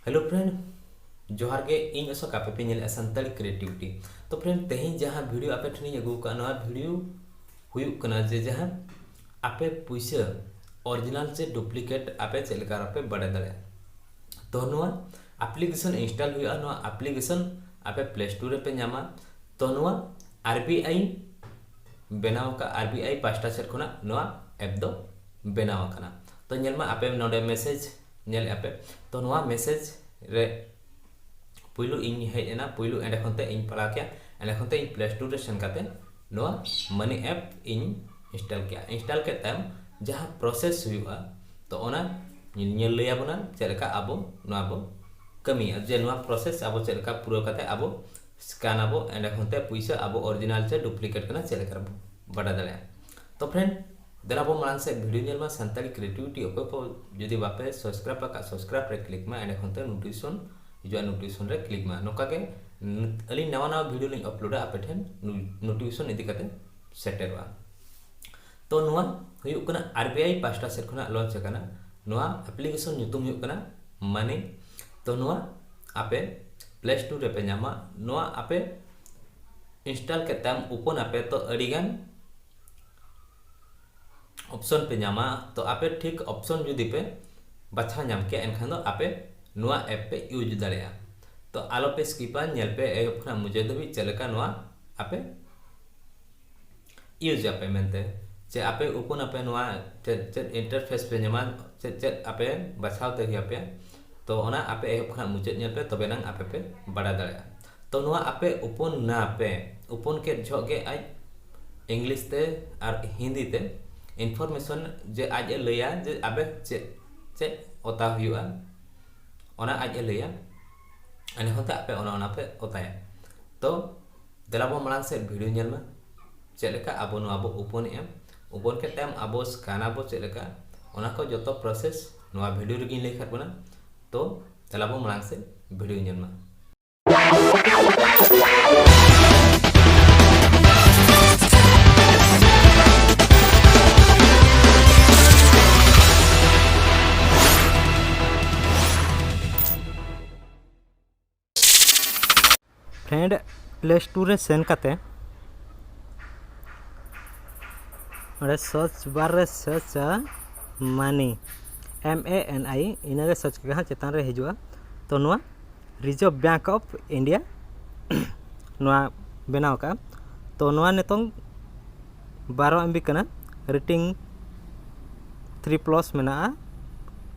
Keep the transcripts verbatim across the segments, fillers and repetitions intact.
Hello friend, ᱡᱚᱦᱟᱨ ᱜᱮ᱾ ᱤᱧ ᱚᱥᱳᱠ, ᱟᱯᱮ ᱯᱮ ᱧᱮᱞᱮᱫᱼᱟ ᱥᱟᱱᱛᱟᱲᱤ ᱠᱨᱤᱭᱮᱴᱤᱵᱷᱤᱴᱤ᱾ ᱛᱚ friend, ᱛᱮᱦᱮᱧ ᱡᱟᱦᱟᱸ ᱵᱷᱤᱰᱤᱭᱳ ᱟᱯᱮ ᱴᱷᱮᱱᱤᱧ ᱟᱹᱜᱩ ᱟᱠᱟᱫᱼᱟ, ᱱᱚᱣᱟ ᱵᱷᱤᱰᱤᱭᱳ ᱦᱩᱭᱩᱜ ᱠᱟᱱᱟ ᱡᱮ ᱡᱟᱦᱟᱸ ᱟᱯᱮ ᱯᱩᱭᱥᱟᱹ ᱚᱨᱤᱡᱤᱱᱟᱞ ᱪᱮ ᱰᱩᱯᱞᱤᱠᱮᱴ ᱟᱯᱮ ᱪᱮᱫ ᱞᱮᱠᱟ ᱨᱮᱯᱮ ᱵᱟᱲᱟᱭ ᱫᱟᱲᱮᱭᱟᱜᱼᱟ᱾ ᱛᱚ ᱱᱚᱣᱟ ᱟᱯᱞᱤᱠᱮᱥᱚᱱ ᱤᱱᱥᱴᱚᱞ ᱦᱩᱭᱩᱜᱼᱟ᱾ ᱱᱚᱣᱟ ᱟᱯᱞᱤᱠᱮᱥᱚᱱ ᱟᱯᱮ ᱯᱞᱮ ᱥᱴᱳᱨ ᱨᱮᱯᱮ ᱧᱟᱢᱟ᱾ ᱛᱚ ᱱᱚᱣᱟ ᱟᱨ ᱵᱤ ᱟᱭ ᱵᱮᱱᱟᱣ ᱟᱠᱟᱫ, ᱟᱨ ᱵᱤ ᱟᱭ ᱯᱟᱥᱴᱟ ᱥᱮᱫ ᱠᱷᱚᱱᱟᱜ ᱱᱚᱣᱟ ᱮᱯ ᱫᱚ ᱵᱮᱱᱟᱣ ᱟᱠᱟᱱᱟ᱾ ᱛᱚ ᱧᱮᱞ ᱢᱟ ᱟᱯᱮ ᱱᱚᱰᱮ ᱢᱮᱥᱮᱡᱽ ᱧᱮᱞᱮᱫᱼᱟ ᱯᱮ᱾ ᱛᱚ ᱱᱚᱣᱟ ᱢᱮᱥᱮᱡᱽ ᱨᱮ ᱯᱩᱭᱞᱩ ᱤᱧ ᱦᱮᱡ ᱮᱱᱟ, ᱯᱩᱭᱞᱩ ᱮᱸᱰᱮ ᱠᱷᱚᱱ ᱛᱮ ᱤᱧ ᱯᱟᱲᱦᱟᱣ ᱠᱮᱜᱼᱟ, ᱮᱸᱰᱮ ᱠᱷᱚᱱ ᱛᱮ ᱤᱧ ᱯᱞᱮ ᱥᱴᱳᱨ ᱨᱮ ᱥᱮᱱ ᱠᱟᱛᱮ ᱱᱚᱣᱟ ᱢᱟᱱᱤ ᱮᱯ ᱤᱧ ᱤᱱᱥᱴᱚᱞ ᱠᱮᱜᱼᱟ᱾ ᱤᱱᱥᱴᱚᱞ ᱠᱮᱫ ᱛᱟᱭᱚᱢ ᱡᱟᱦᱟᱸ ᱯᱨᱚᱥᱮᱥ ᱦᱩᱭᱩᱜᱼᱟ, ᱛᱚ ᱚᱱᱟ ᱧᱮᱞ ᱞᱟᱹᱭ ᱟᱵᱚᱱᱟ ᱪᱮᱫ ᱞᱮᱠᱟ ᱟᱵᱚ ᱱᱚᱣᱟ ᱵᱚ ᱠᱟᱹᱢᱤᱭᱟ, ᱡᱮ ᱱᱚᱣᱟ ᱯᱨᱚᱥᱮᱥ ᱟᱵᱚ ᱪᱮᱫ ᱞᱮᱠᱟ ᱯᱩᱨᱟᱹᱣ ᱠᱟᱛᱮ ᱟᱵᱚ ᱥᱠᱮᱱ ᱟᱵᱚ, ᱮᱸᱰᱮ ᱠᱷᱚᱱ ᱛᱮ ᱯᱩᱭᱥᱟᱹ ᱟᱵᱚ ᱚᱨᱤᱡᱤᱱᱟᱞ ᱪᱮ ᱰᱩᱯᱞᱤᱠᱮᱴ ᱠᱟᱱᱟ ᱪᱮᱫ ᱞᱮᱠᱟ ᱨᱮᱵᱚ ᱵᱟᱰᱟᱭ ᱫᱟᱲᱮᱭᱟᱜᱼᱟ᱾ ᱛᱚ friend, ᱫᱮᱞᱟ ᱵᱚ ᱢᱟᱲᱟᱝ ᱥᱮᱫ ᱵᱷᱤᱰᱤᱭᱳ ᱧᱮᱞ ᱢᱟ᱾ ᱥᱟᱱᱛᱟᱲᱤ ᱠᱨᱤᱭᱮᱴᱤᱵᱷᱤᱴᱤ ᱚᱠᱚᱭ ᱠᱚ ᱡᱩᱫᱤ ᱵᱟᱯᱮ ᱥᱟᱵᱥᱠᱨᱟᱭᱤᱵ ᱟᱠᱟᱫ, ᱥᱟᱵᱥᱠᱨᱟᱭᱤᱵ ᱨᱮ ᱠᱞᱤᱠ ᱢᱟ, ᱮᱸᱰᱮ ᱠᱷᱚᱱ ᱛᱮ ᱱᱳᱴᱤᱯᱷᱤᱠᱮᱥᱚᱱ ᱦᱤᱡᱩᱜᱼᱟ, ᱱᱳᱴᱤᱯᱷᱤᱠᱮᱥᱚᱱ ᱨᱮ ᱠᱞᱤᱠ ᱢᱟ᱾ ᱱᱚᱝᱠᱟ ᱜᱮ ᱱ-, ᱟᱹᱞᱤᱧ ᱱᱟᱣᱟ ᱱᱟᱣᱟ ᱵᱷᱤᱰᱤᱭᱳ ᱞᱤᱧ ᱟᱯᱞᱳᱰᱟ, ᱟᱯᱮ ᱴᱷᱮᱱ ᱱᱳ-, ᱱᱳᱴᱤᱯᱷᱤᱠᱮᱥᱚᱱ ᱤᱫᱤ ᱠᱟᱛᱮ ᱥᱮᱴᱮᱨᱚᱜᱼᱟ᱾ ᱛᱚ ᱱᱚᱣᱟ ᱦᱩᱭᱩᱜ ᱠᱟᱱᱟ ᱟᱨ ᱵᱤ ᱟᱭ ᱯᱟᱥᱴᱟ ᱥᱮᱫ ᱠᱷᱚᱱᱟᱜ ᱞᱚᱧᱪ ᱟᱠᱟᱱᱟ᱾ ᱱᱚᱣᱟ ᱟᱯᱞᱤᱠᱮᱥᱚᱱ ᱧᱩᱛᱩᱢ ᱦᱩᱭᱩᱜ ᱠᱟᱱᱟ ᱢᱟᱱᱤ᱾ ᱛᱚ ᱱᱚᱣᱟ ᱟᱯᱮ ᱯᱞᱮ ᱥᱴᱳᱨ ᱨᱮᱯᱮ ᱧᱟᱢᱟ᱾ ᱱᱚᱣᱟ ᱟᱯᱮ ᱤᱱᱥᱴᱚᱞ ᱠᱮᱫ ᱛᱟᱭᱚᱢ ᱳᱯᱮᱱ ᱟᱯᱮ, ᱛᱚ ᱟᱹᱰᱤᱜᱟᱱ ᱚᱯᱥᱚᱱ ᱯᱮ ᱧᱟᱢᱟ᱾ ᱛᱚ ᱟᱯᱮ ᱴᱷᱤᱠ ᱚᱯᱥᱚᱱ ᱡᱩᱫᱤ ᱯᱮ ᱵᱟᱪᱷᱟᱣ ᱧᱟᱢ ᱠᱮᱭᱟ, ᱮᱱᱠᱷᱟᱱ ᱫᱚ ᱟᱯᱮ ᱱᱚᱣᱟ ᱮᱯ ᱯᱮ ᱤᱭᱩᱡᱽ ᱫᱟᱲᱮᱭᱟᱜᱼᱟ᱾ ᱛᱚ ᱟᱞᱚ ᱯᱮ ᱥᱠᱤᱯᱟ, ᱧᱮᱞ ᱯᱮ ᱮᱦᱚᱵ ᱠᱷᱚᱱᱟᱜ ᱢᱩᱪᱟᱹᱫ ᱫᱷᱟᱹᱵᱤᱡ ᱪᱮᱫ ᱞᱮᱠᱟ ᱱᱚᱣᱟ ᱟᱯᱮ ᱤᱭᱩᱡᱽ ᱟᱯᱮ ᱢᱮᱱᱛᱮ, ᱪᱮ ᱟᱯᱮ ᱳᱯᱮᱱ ᱟᱯᱮ ᱱᱚᱣᱟ ᱪᱮᱫ ᱪᱮᱫ ᱤᱱᱴᱟᱨᱯᱷᱮᱥ ᱯᱮ ᱧᱟᱢᱟ, ᱪᱮᱫ ᱪᱮᱫ ᱟᱯᱮ ᱵᱟᱪᱷᱟᱣ ᱛᱮ ᱦᱩᱭ ᱟᱯᱮᱭᱟ᱾ ᱛᱚ ᱚᱱᱟ ᱟᱯᱮ ᱮᱦᱚᱵ ᱠᱷᱚᱱᱟᱜ ᱢᱩᱪᱟᱹᱫ ᱧᱮᱞ ᱯᱮ, ᱛᱚᱵᱮ ᱱᱟᱝ ᱟᱯᱮ ᱯᱮ ᱵᱟᱲᱟᱭ ᱫᱟᱲᱮᱭᱟᱜᱼᱟ᱾ ᱛᱚ ᱱᱚᱣᱟ ᱟᱯᱮ ᱳᱯᱮᱱ ᱱᱟ ᱯᱮ, ᱳᱯᱮᱱ ᱠᱮᱫ ᱡᱚᱦᱚᱜ ᱜᱮ ᱟᱡ ᱤᱝᱞᱤᱥ ᱛᱮ ᱟᱨ ᱦᱤᱱᱫᱤ ᱛᱮ ᱤᱱᱯᱷᱚᱨᱢᱮᱥᱚᱱ ᱡᱮ ᱟᱡ ᱮ ᱞᱟᱹᱭᱟ ᱡᱮ ᱟᱵᱮ ᱪᱮᱫ ᱪᱮᱫ ᱚᱛᱟ ᱦᱩᱭᱩᱜᱼᱟ, ᱚᱱᱟ ᱟᱡ ᱮ ᱞᱟᱹᱭᱟ᱾ ᱮᱸᱰᱮᱠᱷᱟᱱ ᱛᱮ ᱟᱯᱮ ᱚᱱᱟ ᱚᱱᱟ ᱯᱮ ᱚᱛᱟᱭᱟ᱾ ᱛᱚ ᱫᱮᱞᱟ ᱵᱚ ᱢᱟᱲᱟᱝ ᱥᱮᱫ ᱵᱷᱤᱰᱤᱭᱳ ᱧᱮᱞ ᱢᱟ, ᱪᱮᱫ ᱞᱮᱠᱟ ᱟᱵᱚ ᱱᱚᱣᱟ ᱵᱚ ᱳᱯᱮᱱᱮᱜᱼᱟ᱾ ᱳᱯᱮᱱ ᱠᱮᱫ ᱛᱟᱭᱚᱢ ᱟᱵᱚ ᱥᱠᱮᱱ ᱟᱵᱚ ᱪᱮᱫ ᱞᱮᱠᱟ, ᱚᱱᱟ ᱠᱚ ᱡᱚᱛᱚ ᱯᱨᱚᱥᱮᱥ ᱱᱚᱣᱟ ᱵᱷᱤᱰᱤᱭᱳ ᱨᱮᱜᱮᱧ ᱞᱟᱹᱭ ᱠᱟᱫ ᱵᱚᱱᱟ᱾ ᱛᱚ ᱫᱮᱞᱟ ᱵᱚ ᱢᱟᱲᱟᱝ ᱥᱮᱫ ᱵᱷᱤᱰᱤᱭᱳ ᱧᱮᱞ ᱢᱟ᱾ ᱯᱷᱨᱮᱱᱰ, ᱯᱞᱮ ᱥᱴᱳᱨ ᱨᱮ ᱥᱮᱱ ᱠᱟᱛᱮ ᱚᱸᱰᱮ ᱥᱟᱨᱪ ᱵᱟᱨ ᱨᱮ ᱥᱟᱨᱪᱟ ᱢᱟᱱᱤ, ᱮᱢ ᱮ ᱮᱱ ᱟᱭ, ᱤᱱᱟᱹᱜᱮ ᱥᱟᱨᱪ ᱠᱟᱜ ᱦᱟᱸᱜ, ᱪᱮᱛᱟᱱ ᱨᱮ ᱦᱤᱡᱩᱜᱼᱟ᱾ ᱛᱚ ᱱᱚᱣᱟ ᱨᱤᱡᱟᱨᱵᱷ ᱵᱮᱝᱠ ᱚᱯᱷ ᱤᱱᱰᱤᱭᱟ ᱱᱚᱣᱟ ᱵᱮᱱᱟᱣ ᱠᱟᱜᱼᱟ᱾ ᱛᱚ ᱱᱚᱣᱟ ᱱᱤᱛᱚᱝ ᱵᱟᱨᱚ ᱮᱢ ᱵᱤ ᱠᱟᱱᱟ, ᱨᱮᱴᱤᱝ ᱛᱷᱨᱤ ᱯᱞᱟᱥ ᱢᱮᱱᱟᱜᱼᱟ,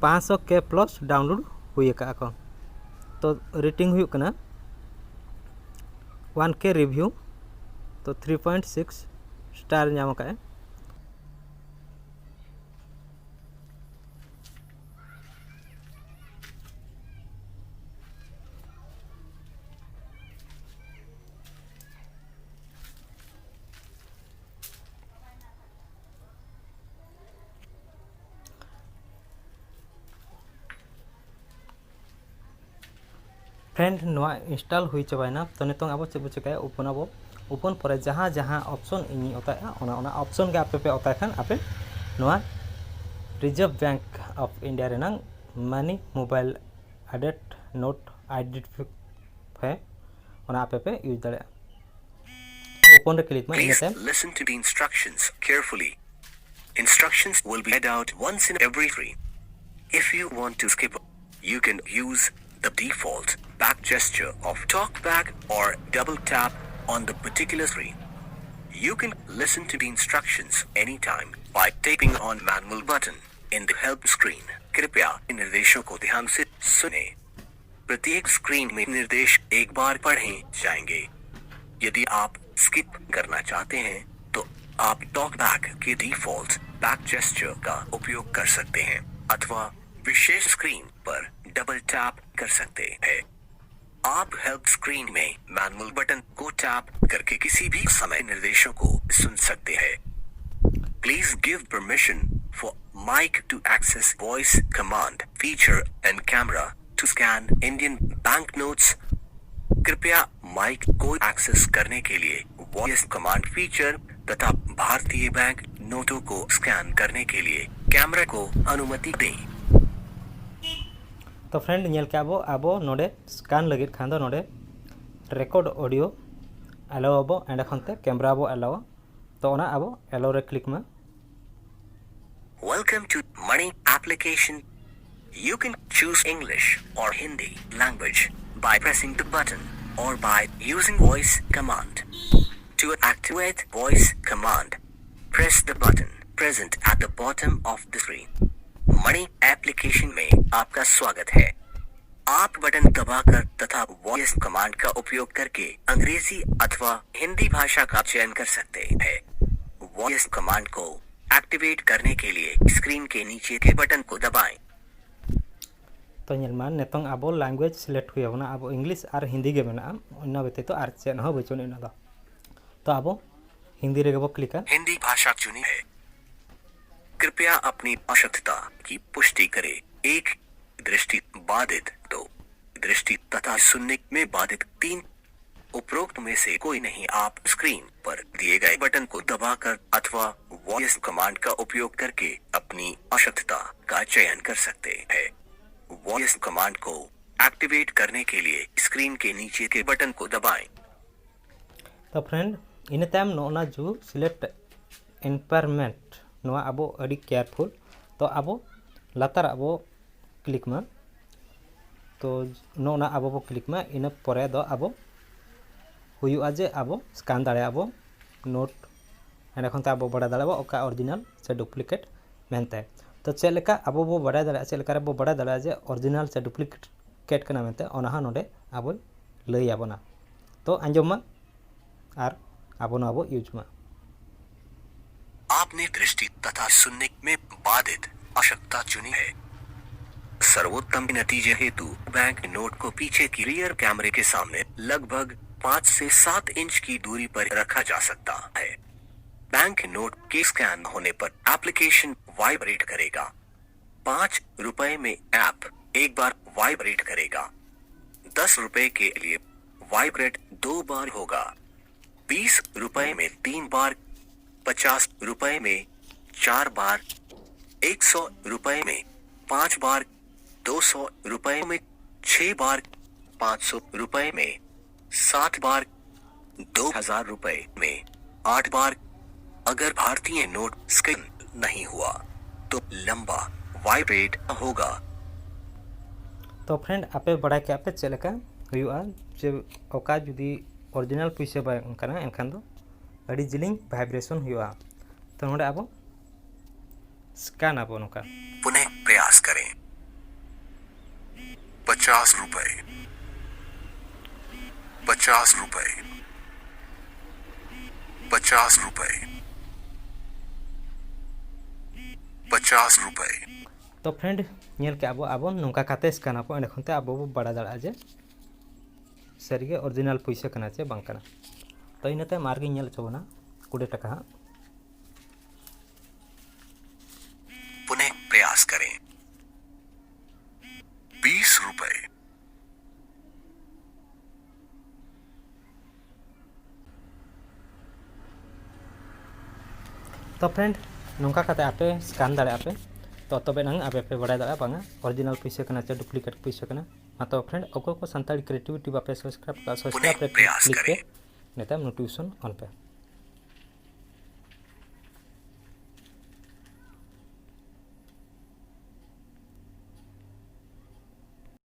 ᱯᱟᱸᱪᱥᱚ ᱠᱮ ᱯᱞᱟᱥ ᱰᱟᱣᱩᱱᱞᱳᱰ ᱦᱩᱭ ᱟᱠᱟᱫᱼᱟ ᱠᱚ᱾ ᱛᱚ ᱨᱮᱴᱤᱝ ᱦᱩᱭᱩᱜ ᱠᱟᱱᱟ ᱚᱣᱟᱱ ᱠᱮ ᱨᱤᱵᱷᱤᱭᱩ, ᱛᱚ ᱛᱷᱨᱤ ᱯᱚᱭᱮᱱᱴ ᱥᱤᱠᱥ ᱥᱴᱟᱨ ᱧᱟᱢ ᱟᱠᱟᱫᱼᱟᱭ᱾ ᱯᱷᱨᱮᱱᱰ, ᱱᱚᱣᱟ ᱤᱱᱥᱴᱚᱞ ᱦᱩᱭ ᱪᱟᱵᱟᱭᱮᱱᱟ᱾ ᱛᱚ ᱱᱤᱛᱚᱝ ᱟᱵᱚ ᱪᱮᱫ ᱵᱚ ᱪᱤᱠᱟᱹᱭᱟ? ᱳᱯᱮᱱ ᱟᱵᱚ᱾ ᱳᱯᱮᱱ ᱯᱚᱨᱮ ᱡᱟᱦᱟᱸ ᱡᱟᱦᱟᱸ ᱚᱯᱥᱚᱱ ᱤᱧᱤᱧ ᱚᱛᱟᱭᱮᱫᱼᱟ, ᱚᱱᱟ ᱚᱱᱟ ᱚᱯᱥᱚᱱ ᱜᱮ ᱟᱯᱮ ᱯᱮ ᱚᱛᱟᱭ ᱠᱷᱟᱱ ᱟᱯᱮ ᱱᱚᱣᱟ ᱨᱤᱡᱟᱨᱵᱷ ᱵᱮᱝᱠ ᱚᱯᱷ ᱤᱱᱰᱤᱭᱟ ᱨᱮᱱᱟᱝ ᱢᱟᱱᱤ ᱢᱳᱵᱟᱭᱤᱞ ᱟᱰᱮᱰ ᱱᱳᱴ ᱟᱭᱰᱮᱱᱴᱤᱯᱷᱟᱭ, ᱚᱱᱟ ᱟᱯᱮ ᱯᱮ ᱤᱭᱩᱡᱽ ᱫᱟᱲᱮᱭᱟᱜᱼᱟ᱾ ᱳᱯᱮᱱ ᱨᱮ ᱠᱞᱤᱠ ᱢᱟ, ᱤᱱᱟᱹ Please ᱛᱟᱭᱚᱢ listen to the instructions carefully. Instructions will be read out once in every three. If you want to skip, you can use the default back gesture of talk back or double tap on the particular screen. You can listen to the instructions anytime by tapping on manual button in the help screen. कृपया इन निर्देशों को ध्यान से सुने। प्रत्येक screen में निर्देश एक बार पढ़े जाएंगे। यदि आप स्किप करना चाहते हैं, तो आप टॉक बैक के डिफॉल्ट बैक जेस्चर का उपयोग कर सकते हैं अथवा विशेष स्क्रीन पर डबल टैप कर सकते हैं। आप हेल्प स्क्रीन में मैनुअल बटन को टैप करके किसी भी समय निर्देशों को सुन सकते हैं। Please give permission for mic to access voice command feature and camera to scan Indian banknotes. कृपया माइक को एक्सेस करने के लिए वॉइस कमांड फीचर तथा भारतीय बैंक नोटों को स्कैन करने के लिए कैमरा को अनुमति दें। ᱛᱚ ᱯᱷᱨᱮᱱᱰ, ᱧᱮᱞ ᱠᱮᱜᱼᱟ ᱵᱚ, ᱟᱵᱚ ᱱᱚᱰᱮ ᱥᱠᱮᱱ ᱞᱟᱹᱜᱤᱫ ᱠᱷᱟᱱ ᱫᱚ ᱱᱚᱰᱮ record audio allow ᱟᱵᱚ, ᱮᱸᱰᱮ ᱠᱷᱚᱱ ᱛᱮ camera ᱵᱚ allow ᱟ᱾ ᱛᱚ ᱚᱱᱟ ᱟᱵᱚ allow ᱨᱮ click ᱢᱟ᱾ Welcome to Money application. You can choose English or Hindi language by pressing the button or by using voice command. To activate voice command, press the button present at the bottom of the screen. Money application में आपका स्वागत है। आप button दबाकर तथा voice command का उपयोग करके अंग्रेजी अथवा हिंदी भाषा का चयन कर सकते हैं। वॉइस कमांड को एक्टिवेट करने के लिए स्क्रीन के नीचे के बटन को दबाएं। ᱛᱚ ᱧᱮᱞ ᱢᱟ, ᱱᱤᱛᱚᱝ ᱟᱵᱚ language select ᱦᱩᱭ ᱟᱵᱚᱱᱟ, ᱟᱵᱚ English ᱟᱨ ᱦᱤᱱᱫᱤ ᱜᱮ ᱢᱮᱱᱟᱜᱼᱟ, ᱚᱱᱟ ᱵᱮᱛᱤᱛᱚ ᱟᱨ ᱪᱮᱫ ᱦᱚᱸ ᱵᱟᱹᱪᱩᱜ ᱟᱱᱟ ᱫᱚ᱾ ᱛᱚ ᱟᱵᱚ ᱦᱤᱱᱫᱤ ᱨᱮᱜᱮ ᱵᱚ click ᱟ᱾ हिंदी भाषा चुनी है। कृपया अपनी अशक्तता की पुष्टि करें। एक, दृष्टि बाधित। दो, दृष्टि तथा सुनने में बाधित। तीन, उपरोक्त में से कोई नहीं। आप स्क्रीन पर दिए गए बटन को दबाकर अथवा वॉइस कमांड का उपयोग करके अपनी अशक्तता का चयन कर सकते हैं। वॉइस कमांड को एक्टिवेट करने के लिए स्क्रीन के नीचे के बटन को दबाएं। ᱛᱚ friend, ᱤᱱᱟᱹ ᱛᱟᱭᱚᱢ ᱱᱚᱜᱼᱚ ᱱᱟ ᱡᱩ select impairment, ᱱᱚᱣᱟ ᱟᱵᱚ ᱟᱹᱰᱤ careful᱾ ᱛᱚ ᱟᱵᱚ ᱞᱟᱛᱟᱨ ᱟᱵᱚ click ᱢᱟ᱾ ᱛᱚ ᱱᱚᱜᱼᱚ ᱱᱟ ᱟᱵᱚ ᱵᱚ click ᱢᱟ, ᱤᱱᱟᱹ ᱯᱚᱨᱮ ᱫᱚ ᱟᱵᱚ ᱦᱩᱭᱩᱜᱼᱟ ᱡᱮ ᱟᱵᱚ scan ᱫᱟᱲᱮᱭᱟᱜᱼᱟ ᱵᱚ ᱱᱳᱴ, ᱮᱸᱰᱮ ᱠᱷᱚᱱ ᱛᱮ ᱟᱵᱚ ᱵᱟᱲᱟᱭ ᱫᱟᱲᱮᱭᱟᱜᱼᱟ ᱚᱠᱟ original ᱥᱮ duplicate ᱢᱮᱱᱛᱮ᱾ ᱛᱚ ᱪᱮᱫ ᱞᱮᱠᱟ ᱟᱵᱚ ᱵᱚ ᱵᱟᱲᱟᱭ ᱫᱟᱲᱮᱭᱟᱜᱼᱟ, ᱪᱮᱫ ᱞᱮᱠᱟ ᱨᱮᱵᱚ ᱵᱟᱲᱟᱭ ᱫᱟᱲᱮᱭᱟᱜᱼᱟ ᱡᱮ original ᱥᱮ duplicate ᱠᱟᱱᱟ ᱢᱮᱱᱛᱮ, ᱚᱱᱟ ᱦᱚᱸ ᱱᱚᱰᱮ ᱟᱵᱚᱭ ᱞᱟᱹᱭ ᱟᱵᱚᱱᱟ᱾ ᱛᱚ ᱟᱸᱡᱚᱢ ᱢᱟ ᱟᱨ ᱟᱵᱚ ᱱᱚᱣᱟ ᱵᱚ use ᱢᱟ᱾ आपने दृष्टि तथा सुनने में बाधित अशक्तता चुनी है। सर्वोत्तम नतीजे हेतु बैंक नोट को पीछे की रियर कैमरे के सामने लगभग पाँच से सात इंच की दूरी पर रखा जा सकता है। बैंक नोट के स्कैन होने पर एप्लीकेशन वाइब्रेट करेगा। पाँच रुपए में ऐप एक बार वाइब्रेट करेगा। दस रुपए के लिए वाइब्रेट दो बार होगा। बीस रुपए में तीन बार, पचास रुपए में चार बार, एक सौ रुपए में पाँच बार, दो सौ रुपए में छह बार, पाँच सौ रुपए में साठ बार दो हजार रुपए में आठ बार। अगर भारतीय नोट स्कैन नहीं हुआ तो लंबा वाइब्रेट होगा। ᱛᱚ ᱯᱷᱨᱮᱱᱰ, ᱟᱯᱮ ᱵᱟᱲᱟᱭ ᱠᱮᱫᱟ ᱯᱮ ᱪᱮᱫ ᱞᱮᱠᱟ ᱦᱩᱭᱩᱜᱼᱟ, ᱡᱮ ᱚᱠᱟ ᱡᱩᱫᱤ ᱚᱨᱤᱡᱤᱱᱟᱞ ᱯᱩᱭᱥᱟᱹ ᱵᱟᱝ ᱠᱟᱱᱟ, ᱮᱱᱠᱷᱟᱱ ᱫᱚ ᱟᱹᱰᱤ ᱡᱤᱞᱤᱧ ᱵᱷᱟᱭᱵᱨᱮᱥᱚᱱ ᱦᱩᱭᱩᱜᱼᱟ᱾ ᱛᱚ ᱱᱚᱰᱮ ᱟᱵᱚ ᱥᱠᱮᱱ ᱟᱵᱚ ᱱᱚᱝᱠᱟ᱾ पुनः प्रयास करें। पचास रुपए। पचास रुपए। पचास रुपए। पचास रुपए। ᱛᱚ ᱯᱷᱨᱮᱱᱰ, ᱧᱮᱞ ᱠᱮᱫ ᱟᱵᱚ, ᱟᱵᱚ ᱱᱚᱝᱠᱟ ᱠᱟᱛᱮ ᱥᱠᱮᱱ ᱟᱵᱚ, ᱮᱸᱰᱮ ᱠᱷᱚᱱ ᱛᱮ ᱟᱵᱚ ᱵᱚ ᱵᱟᱲᱟᱭ ᱫᱟᱲᱮᱭᱟᱜᱼᱟ ᱡᱮ ᱥᱟᱹᱨᱤᱜᱮ ᱚᱨᱤᱡᱤᱱᱟᱞ ᱯᱩᱭᱥᱟᱹ ᱠᱟᱱᱟ ᱪᱮ ᱵᱟᱝ ᱠᱟᱱᱟ᱾ ᱛᱚ ᱤᱱᱟᱹ ᱛᱟᱭᱚᱢ ᱟᱨᱜᱤᱧ ᱧᱮᱞ ᱦᱚᱪᱚ ᱵᱚᱱᱟ ᱠᱩᱲᱤ ᱴᱟᱠᱟ ᱦᱟᱸᱜ᱾ पुनः प्रयास करें। बीस रुपए। ᱛᱚ ᱯᱷᱨᱮᱱᱰ, ᱱᱚᱝᱠᱟ ᱠᱟᱛᱮ ᱟᱯᱮ ᱥᱠᱮᱱ ᱫᱟᱲᱮᱭᱟᱜᱼᱟ ᱯᱮ᱾ ᱛᱚ ᱛᱚᱵᱮ ᱱᱟᱝ ᱟᱯᱮ ᱯᱮ ᱵᱟᱲᱟᱭ ᱫᱟᱲᱮᱭᱟᱜᱼᱟ ᱵᱟᱝᱟ ᱚᱨᱤᱡᱤᱱᱟᱞ ᱯᱩᱭᱥᱟᱹ ᱠᱟᱱᱟ ᱪᱮ ᱰᱩᱯᱞᱤᱠᱮᱴ ᱯᱩᱭᱥᱟᱹ ᱠᱟᱱᱟ᱾ ᱢᱟ ᱛᱚ ᱯᱷᱨᱮᱱᱰ, ᱚᱠᱚᱭ ᱠᱚ ᱥᱟᱱᱛᱟᱲᱤ ᱠᱨᱤᱭᱮᱴᱤᱵᱷᱤᱴᱤ ᱵᱟᱯᱮ ᱥᱟᱵᱥᱠᱨᱟᱭᱤᱵ ᱠᱟᱜᱼᱟ, ᱥᱟᱵᱥᱠᱨᱟᱭᱤᱵ ᱨᱮ ᱠᱞᱤᱠ ᱯᱮ, ᱤᱱᱟᱹ ᱛᱟᱭᱚᱢ ᱱᱳᱴᱤᱯᱷᱤᱠᱮᱥᱚᱱ ᱚᱱ ᱯᱮ᱾